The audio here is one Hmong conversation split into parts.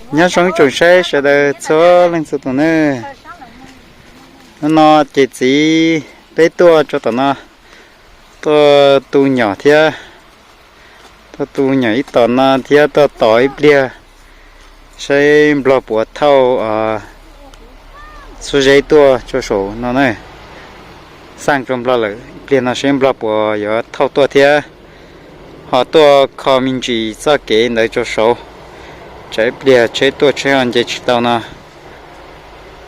Nyob zoo ib tsoom saib sawv daws txhua leej txhua tus nawb. Hnub no ces txiv peb tuaj tso tom no, tuaj tu nyom thiab, tuaj tu nyom ib tom no thiab tuaj tos ib pliag saib nplog puas thauj xuab zeb tuaj tso saum no na. Xaj rau nplog lawm, ib pliag no saib nplog puas yuav thauj tuaj thiab ho tuaj kho me ntsis txoj kev ntawd tso saud. Tsam ib pliag tsheb tuaj tsheb ho nce tsis tau no.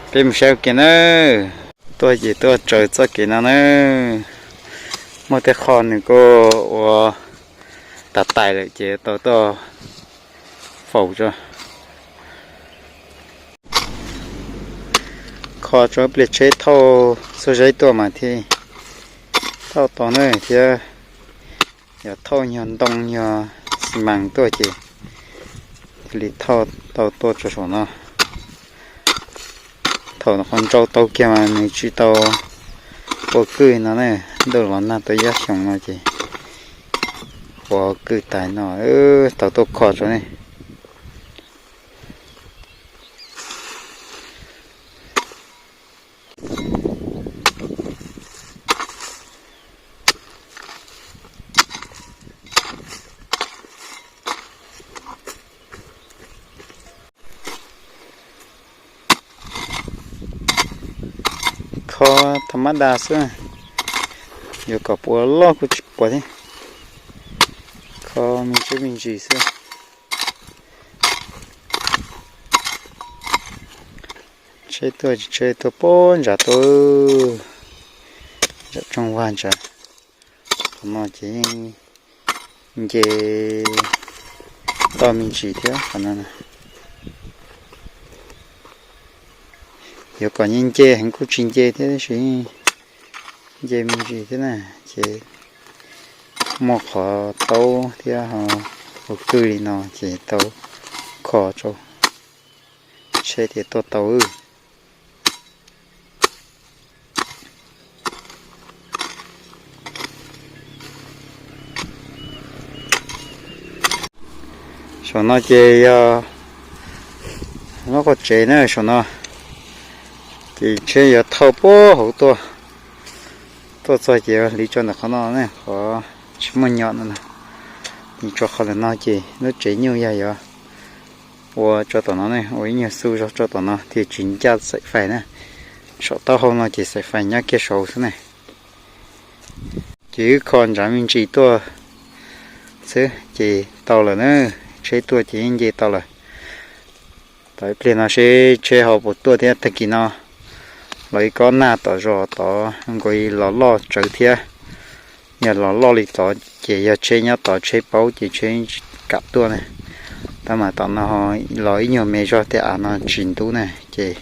Peb mus saib ua ke nawb. Tuaj ces tuaj tsaws txoj kev no na. Muaj tej qho nws kuj ua tas tais lawm ces tau tuaj faus tso, kho tso ib pliag tsheb thauj xuab zeb tuaj mas thiaj thauj tau na thiab. Yog thauj nyuag ntoo nyuag xi mas tuaj ces thiaj li thauj tau tuaj tso saum no. Thaum qhov ntsau tau kiag mas nws tsis tau ua kwj no ne, ntuj los nag tau ib xyoos no ces ua kwj tas no tau tuaj kho tso ne. Kho tha mab da xwb, yuav kom puas loj kuj tsis puas thiab. Kho me ntsis me ntsis xwb. Tsheb tuaj tsheb tuaj pab ntsav tuaj, ntsav tsoog vag ntsav. Qhov no ces yeej nce toj me ntsis thiab qhov no. Yuav kom nce nce heev kuj tsis nce thiab tab sis nce me ntsis thiab na, ces muaj qhov taub thiab ho ua kwj li no ces tau kho rau tsheb thiaj tuaj tau. Saum no ces yog lub qhov tsev na saum no, ces tsheb yuav thauj puag hauv tuaj, tuaj txog ces hliv tso ntawm qhov no ne, qhov tsis muaj nyom no na. Hliv tso qhov ntawm no ces lub tsev nyuj yog yuav ua tso tom no ne, ua ib nyuag xu zog tso tom no thiaj tsis ncaj xaim fais na. Saum taub hau no ces xaim fais nyob kiag saud xwb ne. Ces wb kho ntsav me ntsis tuaj xwb ces tau lawm na, tsheb tuaj ces yeej nce tau lawm. Tos ib pliag no seb tsheb ho puas tuaj thiab, tag kis no los ib kob nag tom zos tod nkaus los loj tsawv thiab. Yog los loj li tod ces yog tsheb nyob tod tsheb paub ces tsheb tsis kam tuaj na. Tab mas tom no los ib nyuag me zog tej av no tsis ntub na ces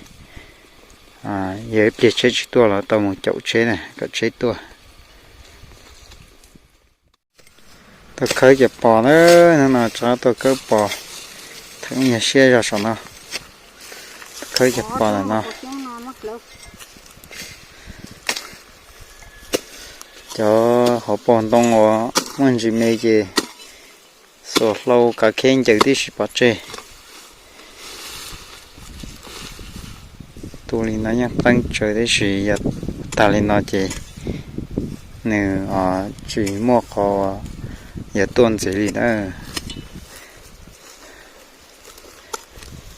yog ib pliag tsheb tsis tuaj los tau mus caum tsheb na kom tsheb tuaj. Tuaj khawb cov pos na, hnub no rov qab tuaj khawb pos, theem yog siab zog saum no. Tuaj khawb cov pos ntawm no. Cov hauv paus ntoo uas muaj ntsis me ces xuas hlau kav kheb ncaws tib si pov tseg. Tu li no yeej qeeb tsawv tib si, yog tag li no ces nws tsis muaj qhov yuav tuaj ntxiv li na.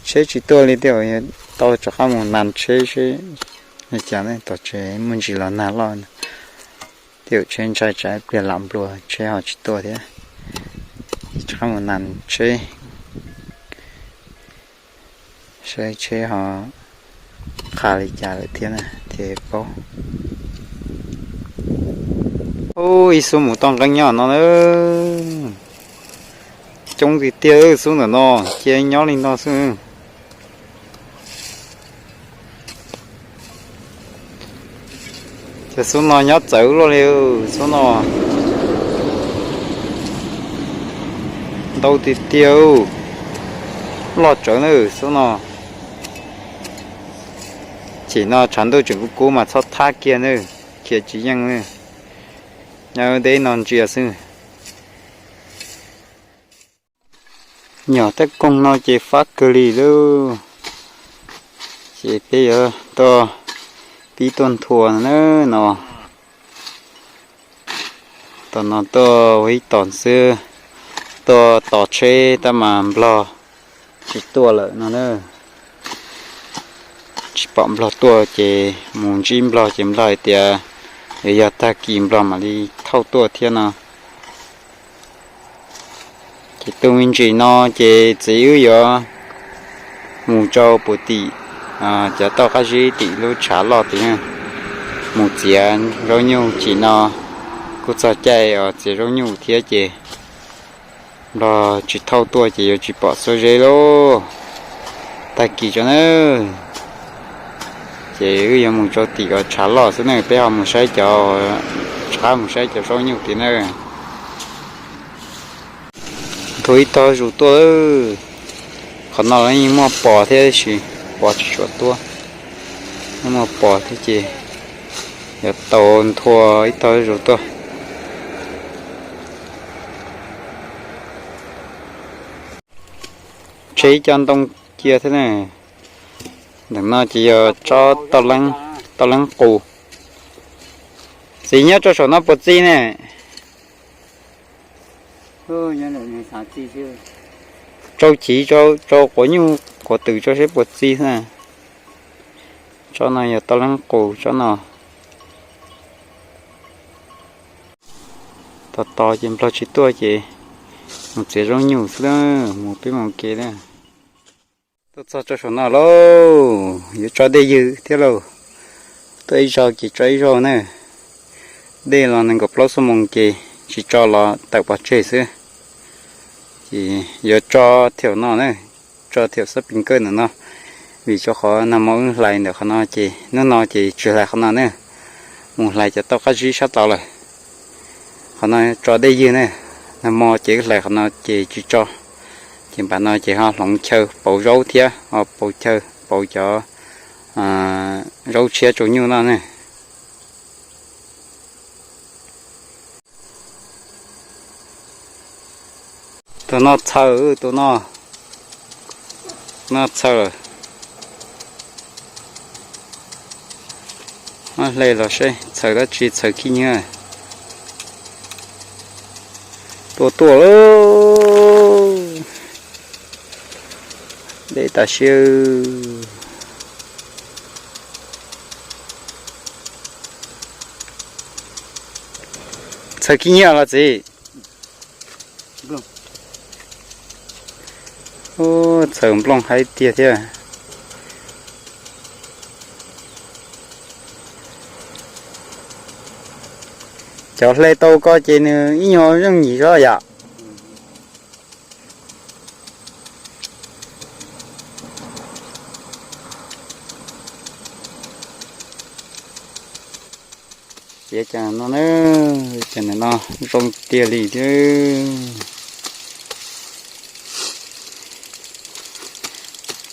Tsheb tsis tuaj li tej zaum tau rov qab mus nas tsheb seb li cas ne, tos tsev muaj ntsis los nag loj. Tej zaum tsheb ntshai tsam ib pliag lam nplua tsheb ho tsis tuaj thiab. Rov qab mus nas tsheb saib tsheb ho qha li cas lawm thiab na thiaj paub. Ub, ib xub mus toj nqeeb nyob no na. Coob tiag tiag xub ntawm no, cia nyob li no xwb. Cov xub no nyob txawv luaj li, xub no ntau tiag tiag, loj tsawv na xub no. Chim no tshav ntuj tseem kub kub mas txhob thab kiag na, khiav tsis yeej na. Nyob deb no ntsia xwb. Nyom tej koog no ces fab kawg li lauj. Ces peb yuav tuaj pib tuaj nthua na no. Tom no tuaj ua ib tom xwb, tuaj tos tsheb tab mas nplog tsis tuaj lawm no na. Tsis pom nplog tuaj ces mus ntsib nplog ces nplog hais tias yuav yog tag kis nplog mam li thauj tuaj thiab no. Ces tus me ntsis no ces txiv wb yuav mus rau puag tim cov toj qab zib tim lub tshav loj tid, mus txiav zaub nyuj. Tim no kuj txog caij uas txiav zaub nyuj thiab ces nplog tsis thauj tuaj ces yuav tsis pom xuab zeb lauj. Tag kis tso na. Ces wb yuav mus rau tim uas tshav loj xwb ne, peb ho mus saib cov, rov qab mus saib cov zaub nyuj tid na. Nthua ib tog zus tuaj. Qhov no yeej muaj pos thiab sis pos tsis tshua tuaj. Yeej muaj pos thiab ces yuav tau nthua ib tog zus tuaj. Tseg ib co ntoo cia thiab ne. Ntawm no ces yog tsob toj leeb qus. Txiv, nyob rau saum no puas txi ne? Tsau chiv, tsau quav nyuj quav twm tso seb puas txi xwb. Tsob no yog toj leeb qus tsob no. Tos tos ces nplog tsis tuaj ces mus txiav zaub nyuj xwb, mus peb mus ke na. Tuaj txog rau saum no lauj, yuav tso dej ywg thiab lauj. Tuaj ib zaug ces tso ib zaug na. Dej los nees nkaum plaub xuab moos ces tsis tso los tawm pov tseg xwb. Ces yuav tso thiaum no na, tso thiaum xab pis nkawj ntawm no, vim rau qhov nag hmo wb hlais ntawm qhov no ces hnub no ces tsis hlais qhov no na, mus hlais cov toj qab zib sab tod lawm. Qhov no tso dej ywg ne, nag hmo ces wb hlais qhov no ces tsis tso, ces npam no ces ho hloov chaw pauv zaub thiab ho pauv chaw pauv cov zaub tshiab rau nyuj noj ne. Tus no txhaws, tus no, no txhaws lawm. Muab hle los seb txhaws dab tsi, txhaws khib nyiab. Tuaj tuaj lauj, deb tas siab. Txhaws khib nyiab los txiv? Txhaws nplooj haib tiag thiab. Cov hle tau ko ces nws ib nyuag yooj yim zog yom. Txiav cov no, cov no zoo tiag li thiab.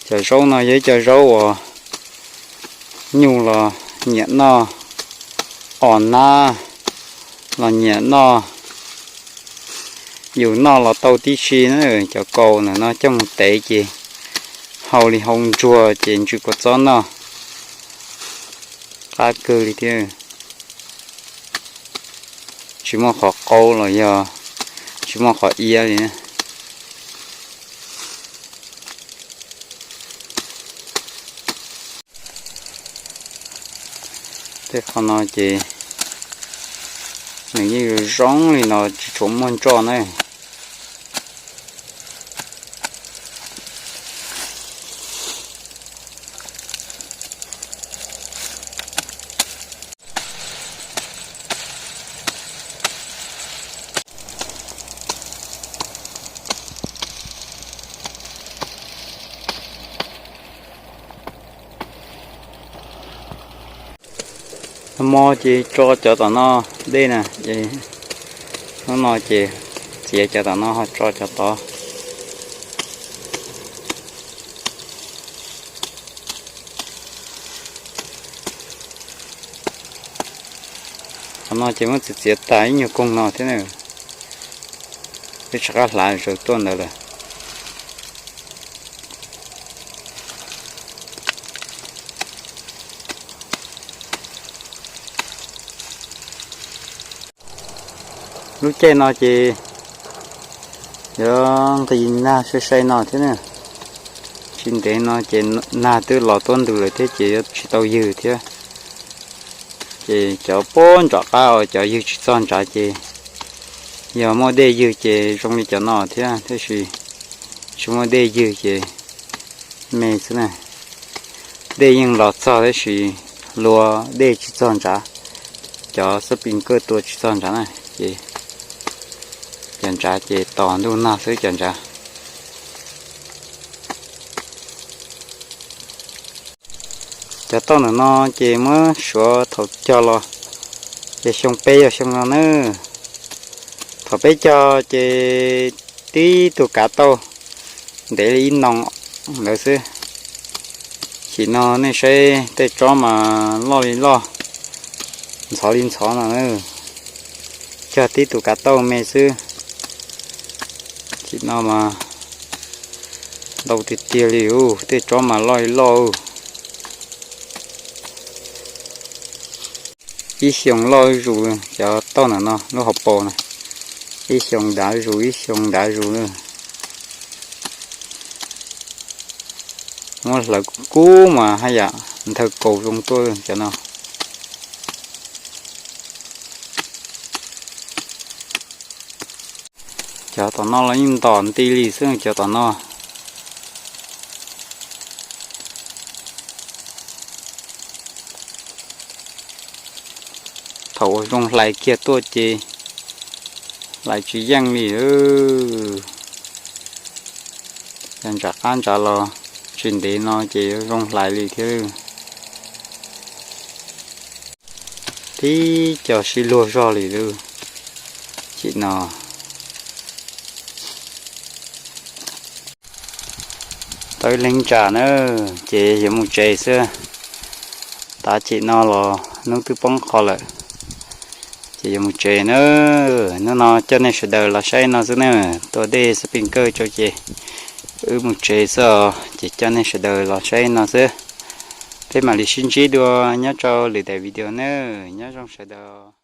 Cov zaub no yog ib co zaub uas nyuj los nyiam noj, os nab los nyiam noj. Yus noj los tau tib si na, cov kaus ntawm no coj mus tev ces hau li hau ntsuag ces ntsws kua txob noj, qab kawg li thiab. Tsis muaj qhov qaub los yog tsis muaj qhov iab li. Tej qhov no ces nws yeej zoo li no tsis tshua muaj ntsoj na. Nag hmo ces tso cov tom no dej na, hnub no ces txiav cov tom no ho tso cov tod. Qhov no ces muab txiav txiav tas ib nyuag koog no thiab na. Peb rov qab hlav zaws tuaj ntawd lawm. Lub caij no ces yuav nqis nag sai sai no thiab na. Tsis ntev no ces nag twb los tuab ntws lawm thiab ces yuav tsis tau ywg thiab. Ces cov puag nram qab uas cov ywg tsis txog nrad ces yog muaj dej ywg ces zoo li cov no thiab, tab sis tsis muaj dej ywg ces me xwb na. Dej yeej los txog tab sis luag dej tsis txog nrad, cov xab pis kaj tua tsis txog nrad na, ces cov nrad ces tos ntuj nag xwb cov nrad. Cov tauj ntawm no ces muab suav thaum cog los, ces xyoo peb yog xyoo no na. Thaum peb cog ces tib tug kav tauj ntev li ib noo ntawd xwb. Chim no nej saib tej tsob mas loj li loj, ntxhov li ntxhov no na. Cog tib tug kav tauj me xwb. Chim no mas ntau tiag tiag li, tej tsob mas loj li loj. Ib xyoos loj zuj zus, cov tauj ntawm no lub hauv paus na, ib xyoos dav zus ib xyoos dav zus li. Muab hlawv kub kub mas haj yam nthawv kaus zoo tuaj cov no. Cov tom no los yeej ntom nti li xwb cov tom no. Thaum uas zoo hlais kiag tuaj ces hlais tsis yeej li. Cov nram qab nrad los tsis ntev no ces yuav zoo hlais li thiab. Tib co sib luag zog li lawm. Chim no tau ib leeg tsam na, ces yuav mus tsev xwb. Tav chim no los hnub twb poob qho lawm, ces yuav mus tsev na. Hnub no coj nej sawv daws los saib no xwb na, tua dej xab pis kaj rau ces wb mus tsev xwb os, ces coj nej sawv daws los saib no xwb. Peb mam li sib ntsib dua nyob rau lwm daim video na, nyob zoo sawv daws.